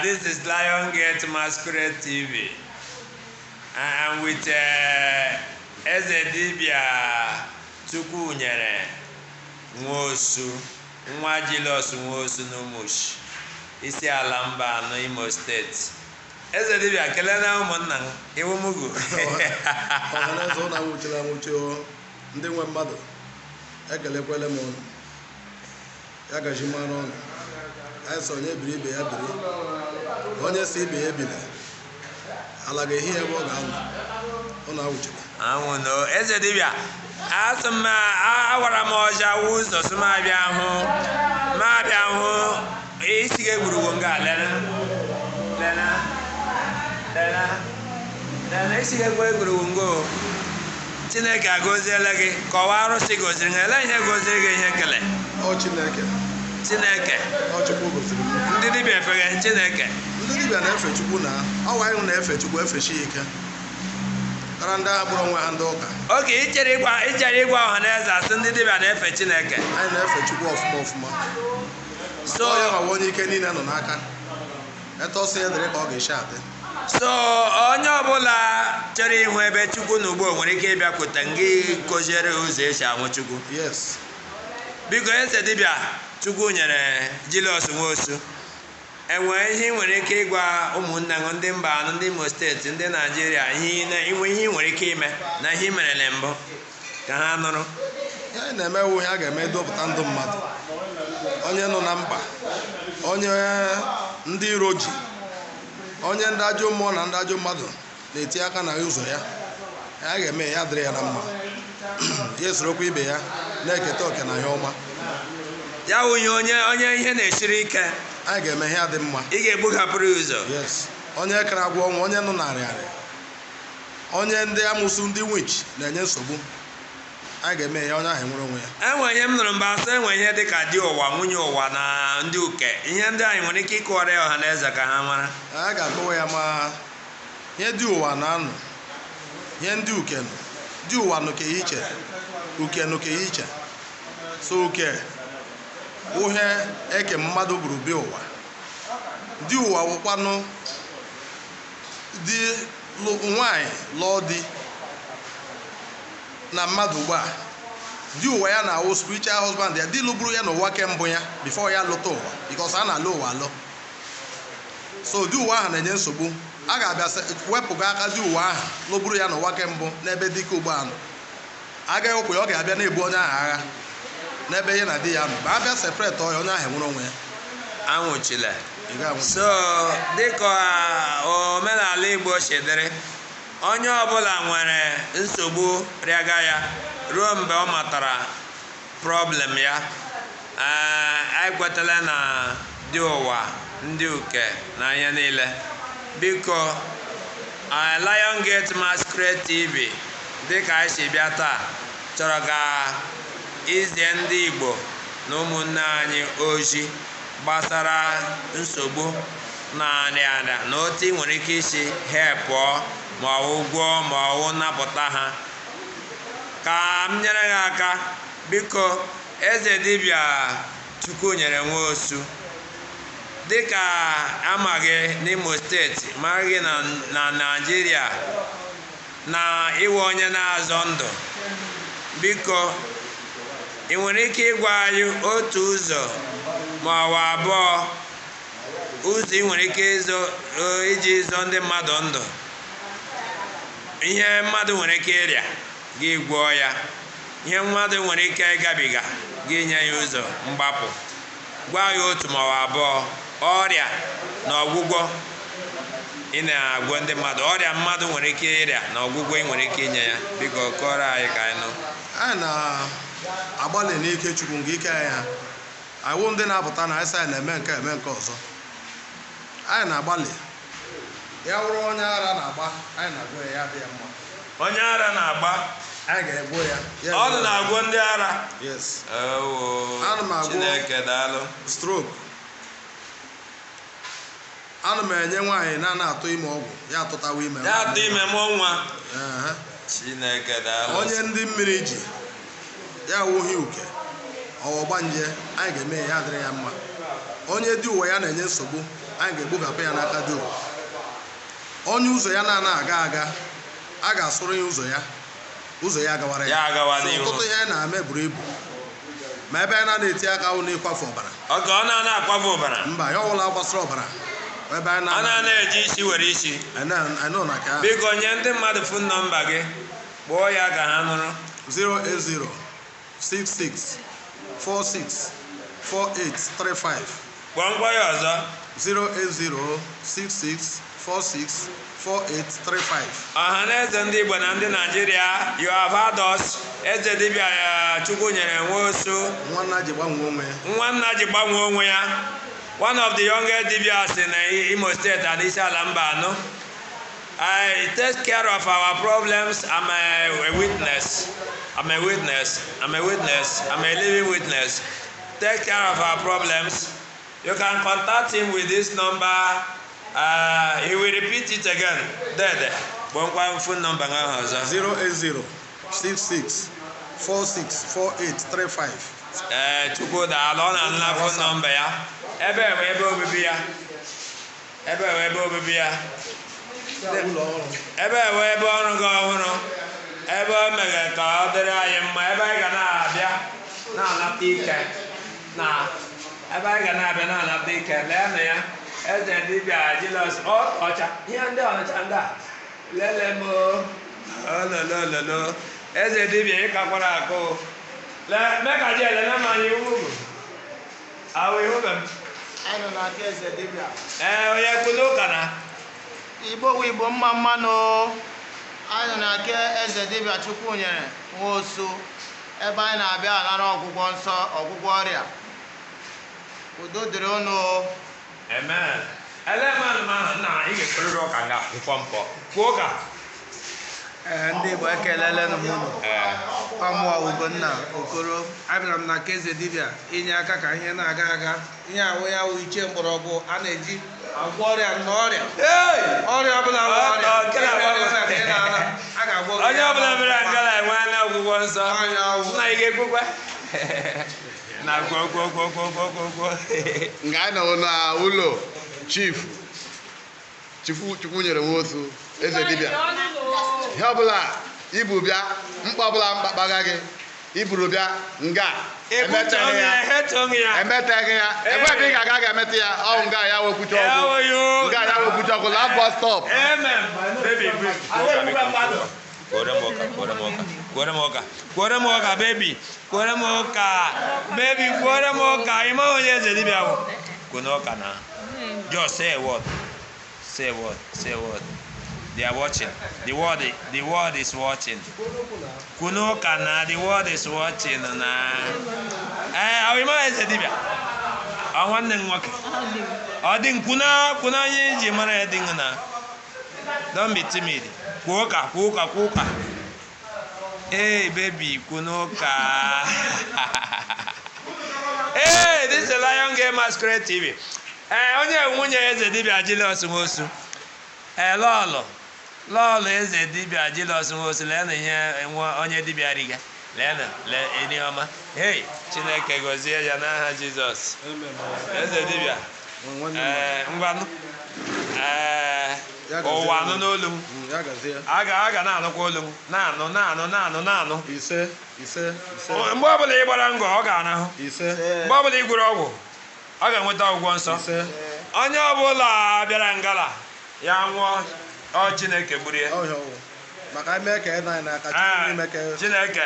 This is Lion Gate Masquerade TV. I am with Eze Dibia Chukwunyere Nwosu, nwa Julius Nwosu n'Umushi, isi ala mba anọ Imo Steeti. Eze Dibia, kelee na ụmụnna m, iwu mugu. Ọhaneze, ụnụ anwụchiri anwụchi o. Ndị nwe mmadụ, ekelekwele m ụnụ. Ya gaji mmanụ ọnụ anyị sọ onye biri ibe ya biri, onye si ibe ya ebile, ala ga-ehi ya ebe ọ ga-anọ. Ụnụ anwụchiri. Anwụ no. Eze Dibia, asị m awara m ọja wụ ụzọ sị m abịa hụ, m abịa hụ isi gị egwurugwu nga lele lele lele lele isi gị egwu egwurugwu ngo. Chineke agọziela gị. Kọwaa arụsị goziri gị. Ele ihe goziri gị, ihe kele? Ọ Chineke. Chineke. Ọ Chukwu goziri m. Ndị dibịa efeghe Chineke? Ndị dibịa na-efe Chukwu na ọwa anyị na-efe Chukwu, efechi ike kara ndị agha kpọrọ onwe ha ndị ụka. Oge ichere ịgwa ọha na eze asị ndị dibịa na-efe Chineke. Anyị na-efe Chukwu ọfụma ọfụma. So onye nwawa onye ike niile nọ n'aka, etu ọsọ ya dịrị ka ọ ga-esi adị. So onye ọbụla chọrọ ịhụ ebe Chukwu na ugbo nwere ike ịbịakwute gị kụziere ụzọ esi ahụ Chukwu? Yes. Biko, Eze Dibịa Chukwu nyere Julius Nwosu, enwee ihe ị nwere ike ịgwa ụmụnne gị ndị mba anọ, ndị Imo Steeti, ndị Naijiria, ihe inwe ihe ị nwere ike ime na ihe ị mere na mbụ ka ha nụrụ? Ihe anyị na-eme wụ ihe a ga-eme dọpụta ndụ mmadụ, onye nọ na mkpa, onye ndị iro ji, onye ndị ajọ mmụọ na ndị ajọ mmadụ na-eti aka na ụzọ ya. A ga-eme ya dịrị ya na mma, ya esorokwa ibe ya na-eketa oke na ihe ọma. Ya wụ ihe onye ihe na-esiri ike, anyị ga-eme ihe dị mma. Ị ga-egbugapụrụ ya ụzọ. Yes, onye kara agwọ ọnwụ, onye nọ narị arị, onye ndị amụsụ, ndị witch na-enye nsogbu, anyị ga-eme ya onye ahụ enwere onwe ya. Enwe ihe m nụrụ mgbe asọ enwe ihe dị ka di ụwa, nwunye ụwa na ndị uke. Ihe ndị anyị nwere ike ịkọwara ya ọha na eze ka ha mara? A ga-akọwa ya ma ihe dị ụwa na-anọ, ihe ndị uke nọ. Dị ụwa nọ ka ya iche, uke nọ ka ya iche. So uke uhie eke mmadụ buru bịa ụwa. Dị ụwa wụkwanụ di nwaanyị lụọ di na mmadụ ugbu a. Di ụwa ya na-awụ spiritual husband ya, di lụburu ya n'ụwa kembụ ya before ya lụta ụwa, because a na-alụ ụwa alụ. So di ụwa ahụ na-enye nsogbu. A ga-abịa wepụga aka di ụwa ahụ lụburu ya n'ụwa kembụ n'ebe dike ugbu a nọ, agaghị okwe ọ ga-abịa na-ebu onye ahụ agha n'ebe ya na di ya nọ. Ma abịa separate ọya, onye ahụ enwere onwe ya. Anwụchila. Ị ga-anwụ. So dịka omenala Igbo si dịrị, onye ọbụla nwere nsogbu rịaga ya ruo mgbe ọ matara problem ya, ee, anyị kwetala na dị ụwa, ndị uke na ihe niile. Biko, Lion Gate Masquerade TV, dịka anyị si bịa taa, chọrọ ka izie ndị Igbo na ụmụnne anyị ozi gbasara nsogbu na-arịa arịa na otu ị nwere ike isi ha pụọ, ma ọ wụ gwọọ, ma ọ wụ napụta ha. Ka m nyere gị aka, biko. Eze Dibịa Chukwu nyere Nwosu, dịka amaghị n'Imo Steeti, mara gị na Naịjirịa na iwe onye na-azọ ndụ, biko, ị nwere ike ịgwa anyị otu ụzọ ma ọ bụ abụọ ụzọ ị nwere ike ịzọ iji zọ ndị mmadụ ndụ, ihe mmadụ nwere ike ịrịa gị gwọọ ya, ihe mmadụ nwere ike ịgabiga gị nye ya ụzọ mgbapụ? Gwa ya otu ma ọ bụ abụọ ọrịa na ọgwụgwọ ị na-agwọ ndị mmadụ, ọrịa mmadụ nwere ike ịrịa na ọgwụgwọ ị nwere ike inye ya. Biko, kọrọ anyị ka anyị nụ. Anyị na-agbalị n'ike Chukwu nke ike anyị ha awụ ndị na-apụta na anyị sị anyị na-eme nke, eme nke ọzọ. Anyị na-agbalị. Ya wụrụ onye ara na-agba, anyị na-agwọ ya, ya dị ya mma. Onye ara na-agba? Anyị ga-egwo ya, ya Ọ dị na-agwọ ndị ara? Yes. Ewo! Ana m agwọ. Chineke, daalụ. Stroke, ana m enye nwaanyị na-ana atụ ime ọgwụ, ya atụtawa ime. Ya atụ ime, mụọ nwa? Ehe. Chineke, daalụ. Onye ndị mmiri ji ya awụghị uke ọwọgbanje, anyị ga-eme ya, ya dịrị ya mma. Onye dị ụwa ya na-enye nsogbu. Anyị ga-egbugapụ ya n'aka di ụwa. Onye ụzọ ya na-ana aga aga, a ga-asụrụ ya ụzọ ya, ụzọ ya agawara. Ya agawa So, n'ihu. ọtụtụ ihe anyị na-eme buru ibu, ma ebe anyị na-eti aka wụ n'ịkwafu ọbara. Oge ọ na-ana akwafu ọbara? Mba, ya ọbụla gbasara ọbara, ebe anyị Ọ na na-ana eji isi were isi. Anyị nọ na ka ahụ. Biko, nye ndị mmadụ phone number gị, kpọọ ya ka ha nụrụ. 080 66 46 4835. Kpọọ mkpọ ya ọzọ. 080 66 46 4835. Ọha na eze ndị Igbo na ndị Naijiria, you have heard us. Eze dibịa ya, Chukwu nyere Nwosu. Nwanna ji gbanwee onwe ya. Nwanna ji gbanwee onwe ya, one of the youngest dibias in Imo State and Isiala Mbano. I take care of our problems. I'm a witness. I'm a witness. I'm a witness. I'm a living witness. Take care of our problems. You can contact him with this number. He will repeat it again. Dede, kpọmkwa phone number ahụ ọzọ. 080 66 46 4835. Ee, Chukwu daalụ. Ọ na-anụ phone number ya. Ebe bụ ebe obibi ya. Ebe bụ ebe obibi ya. Ụlọ ọrụ. Ebe bụ ebe ọrụ gị ọhụrụ. Ebe o mere ka ọ dịrị anyị mma. Ebe anyị ga na-abịa na-anata ike. Na ebe anyị ga na-abịa na-anata ike. Leenụ ya. Eze dibịa Julius ọ ọcha. Ihe ndị ọnịcha ndị a. Lele m o. Ololololo. Eze dibịa, ịkakwara akụ. Lee, mee ka ji elele m anya iwu bụ. Ahụ ihu be m. Anyị nọ n'aka eze dibịa. Ee, onye kwulu ụka na. Igbo wu Igbo, mma mmanụ. Anyị nọ n'aka eze dibịa Chukwunyere Nwosu, ebe anyị na-abịa anara ọgwụgwọ nsọ, ọgwụgwọ ọrịa. Udo dịrị unu. Amen. Ele mmanụ m ahụ na ị ga-ekwerịrị ụka nga akwụkwọ mpọ. Kwuo ụka. Ee, ndị Igbo, ekelele m unu. Ee. Ọmụọ Ugonna Okoro. Abịara m na nke eze dibịa inye aka ka ihe na-aga aga. Ihe ahụ ya wụ iche mgbọrọgwụ a na-eji agwọ ọrịa na ọrịa. Hey! Ọrịa ọbụla bụ ọrịa. Ọ, nke na-agba Ọrịa ọbụla ka ị na-ara, a ga-agwọ gị Onye ya. ọbụla bịara ngala enweela ọgwụgwọ nsọ. Ọnya ọwụ. Nna, ị ga-ekwukwa? Na kwuo, kwuo, kwuo, kwuo, kwuo, kwuo, kwuo. Nga anyị nọ na ụlọ chief Chukwu Chukwunyere Nwosu, eze dibịa. Ihe ọbụla ibu bịa, mkpa ọbụla mkpakpaga gị iburu bịa nga, Ekwuchọghị emeteghị ya, ya. ehetụghị ya. Emeteghị ya. Ebe ebe ị ga-aga ga-emete ya, ọ nga ya wekwucha Ya ọgwụ. oyo. Nga ya wekwucha ọgwụ la bus stop. Amen. Baby, baby. Kwuo m ụka, kwuo m ụka, kwuo m ụka, kwuo m ụka, baby. Kwuo m ụka, baby, kwuo m ụka. Ị ma onye eze dibịa bụ? Kwuo n'ụka na. Just say a word. Say a word. Say a word. They are watching. The world is watching. Kwuo n'ụka na the world is watching na. Ee, ọ ị ma eze dibịa? Ọ nwanne m nwoke. Ọ dị nkwuna kwuna onye iji mara ya dị na. Don't be timid. Kwuo ụka, kwuo ụka, kwuo ụka. Hey, baby, kwuo n'ụka. Hey, this is Lion Gate Masquerade TV. Ee, onye nwunye eze dibịa Julius Nwosu. Ee, lọlọ. Lọlọ eze dibịa Julius Nwosu, leenụ ihe nwa onye dibịa riga. Leenụ, lee enyi ọma. Hey, Chineke gọzie ya n'aha Jizọs. Eze dibịa. Nwanne m. Ee, ngwanụ. Ee, Ya gazie. ụwa anụ n'olu m. Ya gazie. A ga na-anụkwa olu m. Na-anụ, na-anụ, na-anụ, na-anụ. Ise, ise, ise. Mgbe ọbụla ị gbara ngọ, ọ ga-anahụ. Ise. Mgbe ọbụla ị gwuru ọgwụ, ọ ga-enweta ọgwụgwọ nsọ. Ise. Onye ọbụla bịara ngala ya nwụọ, ọ Chineke gburu ya. Ọhịa ọwụ maka ime ka ị na n'aka Ah, Chukwu, ime ka Chineke,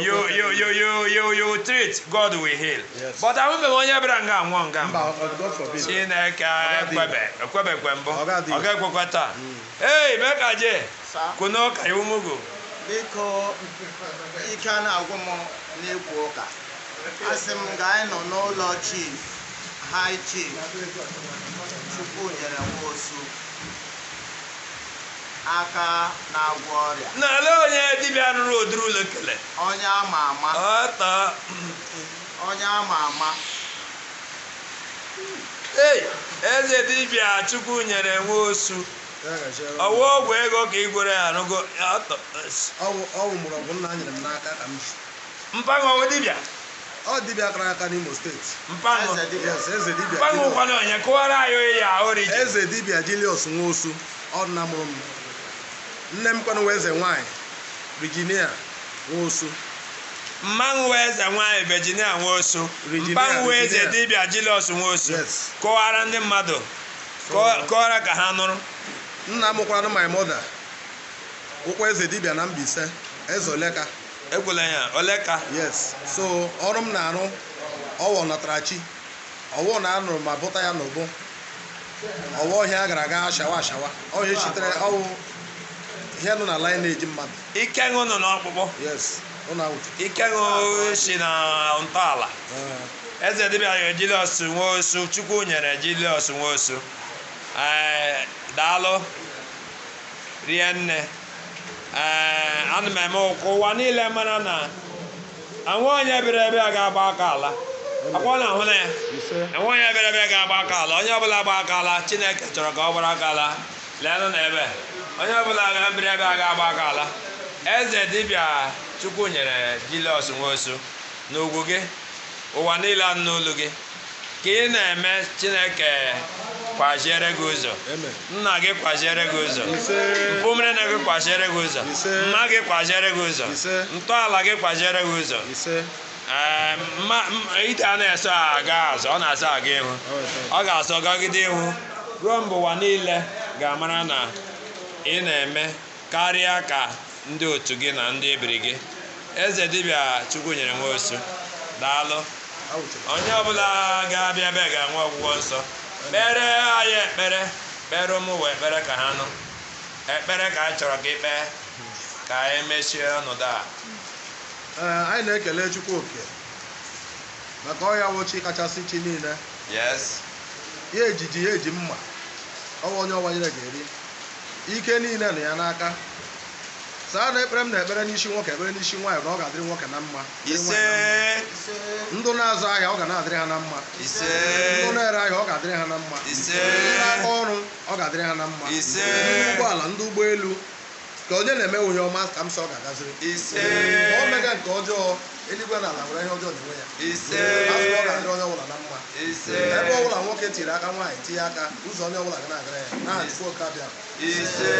you you you you you you treat, God will heal. Yes. But ahụbeghị m onye bịara nga nwụọ nga Mba. mbụ. God forbid. Chineke ekwebe, ekwebekwe mbụ. Ọ ga-adị. Ọ ga-ekwekwa taa. Ei, mee ka jee Sa. kwuo ka iwu mugu. Biko, ike a na-agwụ m n'ikwu ụka. Asị m ga anyị nọ n'ụlọ chief, high chief Chukwunyere Nwosu, aka na-agwọ ọrịa. Na ele onye dibịa rụrụ ụdịrị ụlọ kele. Onye ama ama. Ọtọ. Onye ama ama. Ei, eze dibịa Chukwu nyere Nwosu. Ya gazie. Ọwa ọgwụ ego ka ị gwere ya arụgo ọtọ. Ọwụ mgbọrọgwụ nna nyere m n'aka ka m ji. Mpaghara ọwụ dibịa. Ọ dibịa kara aka n'Imo Steeti. Mpanụ. Eze dibịa. Yes, eze dibịa Mpanụ Julius. kwana onye kụwara anyị oyi ya origin. Eze dibịa Julius Nwosu, ọ nna mụrụ m. Nne m kwanụ wee eze nwanyị Virginia Nwosu. Mmanwụ wee eze nwaanyị Virginia Nwosu. Virginia, Mpanwụ wee eze Virginia. dibịa Julius Nwosu. Yes. Kọwara ndị mmadụ. Kọwara ka ha nụrụ. Nna m kwanụ my mother ụkwa eze dibịa na Mbaise, eze Oleka. Ekwula ya Oleka. Yes, so ọrụ m na-arụ ọwọ natara chi, ọwọ na anụrụ ma bụta ya n'ụbụ ọwọ ọhịa gara aga ashawa ashawa ọhịa chitere ọwụ ihe nọ na lineage mmadụ. Ike ṅụ nọ n'ọkpụkpụ. Yes, ụnụ awụchi. Ike ṅụ si na ntọala. Eze dibịa Julius Nwosu, Chukwu nyere Julius Nwosu. Ee, daalụ rie nne. Ee, ana m eme ụka ụwa niile mara na anwụ onye bịara ebe a ga-agba aka ala. Akwa na ahụ na ya. Enwe onye bịara ebe ga-agba aka ala. Onye ọbụla gba aka ala, Chineke chọrọ ka ọ gbara aka ala. Leenụ na ebe onye ọbụla bịara ebe a ga-agba aka ala. Eze dibịa Chukwu nyere Julius Nwosu, n'ugwu gị, ụwa niile anụ n'olu gị ka ị na-eme. Chineke kwaziere gị ụzọ. Amen. Nna gị kwaziere gị ụzọ. Ise. Mpụmere gị kwaziere gị ụzọ. Ise. Mma gị kwaziere gị ụzọ. Ise. Ntọala gị kwaziere gị ụzọ. Ise. Ee, ite a na-eso aga azụ, ọ na-asọ aga ihu, ọ ga-asọ gagide ihu ruo mgbe ụwa niile ga-amara na ị na-eme karịa ka ndị otu gị na ndị ebiri gị. Eze dibịa Chukwu nyere Nwosu, daalụ. Awụchi. Onye ọbụla ga-abịa ebe ga-enwe ọgwụgwọ nsọ. Kpere anyị ekpere, kpere ụmụ ụwa ekpere ka ha nụ ekpere ka anyị chọrọ ka ị kpee ka anyị mechie ọnọdụ a. Ee, anyị na-ekele Chukwu oke maka ọya wụ chi kachasị chi niile. Yes. Ya ejiji ya eji mma ọwa onye ọwanyere ga-eri ike niile nọ ya n'aka. Saa na ekpere m na ekpere n'isi nwoke, ekpere n'isi nwaanyị, na ọ ga-adịrị nwoke na mma, dịrị Ise. nwaanyị na mma. Ndụ na-azụ ahịa, ọ ga na-adịrị ha na mma. Ise. Ndụ na-ere ahịa, ọ ga-adịrị ha na mma. Ise. Ndị na-aka ọrụ, ọ ga-adịrị ha na mma. Ise. Ndị ụgbọala, ndị ụgbọelu, ka onye na-eme onye ọma ka m sị ọ ga-agaziri. Ise. Ma o mega nke ọjọọ, eluigwe na ala nwere ihe ọjọọ na-enwe ya. Ise. Asị na ọ ga-adịrị onye ọbụla na mma. Ise. Ebe ọbụla nwoke tiri aka, nwaanyị tinye aka, ụzọ onye ọbụla ga na-agara ya na Chukwu oke abịa. Ise.